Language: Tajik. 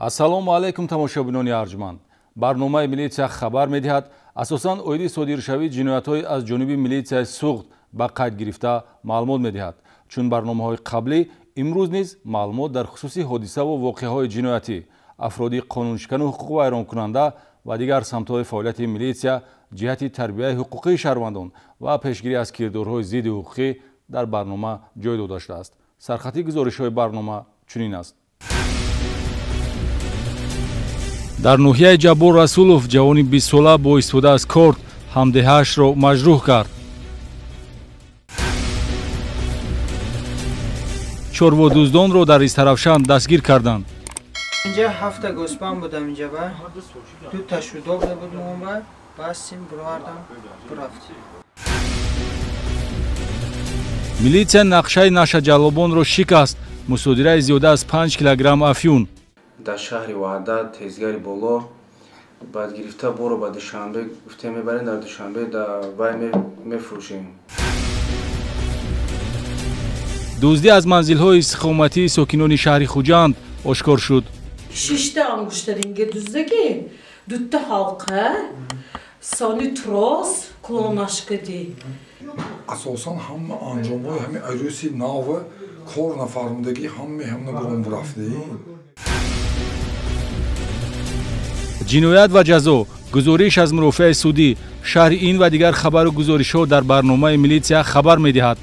Ассалому алайкум, тамошобинони арҷманд. Барномаи милитсия хабар медиҳад асосан оиди содиршавии ҷиноятҳои аз ҷониби милитсияи Суғд ба қайд гирифта маълумот медиҳад. Чун барномаҳои қаблӣ имрӯз низ маълумот дар хусуси ҳодисаву воқеаҳои ҷиноятӣ, афроди қонуншикану ҳуқуқвайронкунанда ва дигар самтҳои фаъолияти милитсия ҷиҳати тарбияи ҳуқуқии шаҳрвандон ва пешгирӣ аз кирдорҳои зидди ҳуқуқӣ дар барнома ҷой дода шудааст. Сархати гузоришҳои барнома чунин аст. Дар ноҳияи Ҷаббор Расулов ҷавони 20сола бо истифода аз корт ҳамдеҳаашро маҷрӯҳ кард. Чорводуздонро дар Истаравшан дастгир карданд. Инҷа ҳафта гӯсфанд будам, инҷа ба дута шудоб буд, моба басим бировардам, бурафт. Милитсия нақшаи нашаҷаллобонро шикаст. Мусодираи зиёда аз 5 килограмм афюн. Дар шаҳри Ваҳдат тезгари боло баъд гирифта боро ба Душанбе гуфтем мебарем, дар Душанбе дар вай мефурӯшем. Дуздӣ аз манзилҳои истиқоматии сокинони шаҳри Хуҷанд ошкор шуд. Шишта ангуштаринга дуздагӣ, дута ҳалқа, сони трос, клонашкади. Асосан ҳама анҷомҳои ҳами арӯси нав кор нафармудагӣ ҳама ҳамна бурон бурафтӣ. Ҷиноят ва ҷазо, гузориш аз мурофиаи судӣ, шарҳи ин ва дигар хабару гузоришҳо дар барномаи милитсия хабар медиҳад.